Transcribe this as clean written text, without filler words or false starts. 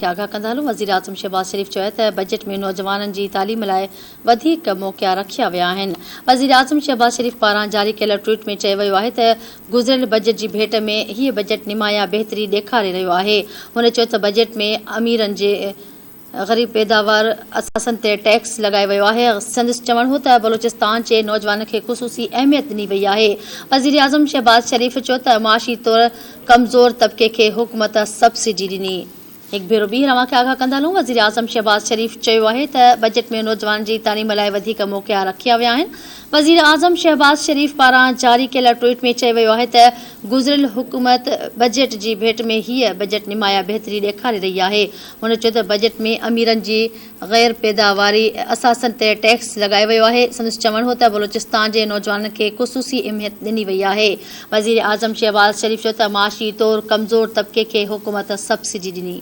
کي آگاهه ڪندا هلون وزيراعظم شهباز شريف چيو آهي ته بجيٽ ۾ نوجوانن جي تعليم لاء وڌيڪ موقعا رکيا ويا آهن. وزيراعظم شهباز شريف پاران جاري ڪيل ٽوئيٽ ۾ چيو ويو آهي ته گذريل بجيٽ جي ڀيٽ ۾ هيء بجيٽ نمايان بهتري ڏيکاري رهيو آهي. هن چيو ته بجيٽ ۾ اميرن جي غريب پيداوار اثاثن تي ٽيڪس لڳايو ويو آهي. سندس چوڻ هو ته بلوچستان جي نوجوانن کي خصوصي اهميت ڏني وئي آهي. وزيراعظم شهباز شريف چيو ته معاشي طور ڪمزور طبقي کي حڪومت سبسڊي ڏني. هڪ ڀيرو ٻيهر اوهان کي آگاهه ڪندا هلون وزيراعظم شهباز شريف چيو آهي ته بجيٽ ۾ نوجوانن جي تعليم لاء وڌيڪ موقعا رکيا ويا آهن وزيراعظم شهباز شريف پاران جاري ڪيل ٽوئيٽ ۾ چيو ويو آهي ته گذريل حڪومت بجيٽ جي ڀيٽ ۾ هيء بجيٽ نمايان بهتري ڏيکاري رهي آهي هن چيو ته بجيٽ ۾ اميرن جي غير پيداواري اثاثن تي ٽيڪس لڳايو ويو آهي سندس چوڻ هو ته بلوچستان جي نوجوانن کي خصوصي اهميت ڏني وئي آهي وزيراعظم شهباز شريف چيو ته معاشي طور ڪمزور طبقي کي حڪومت سبسڊي ڏني.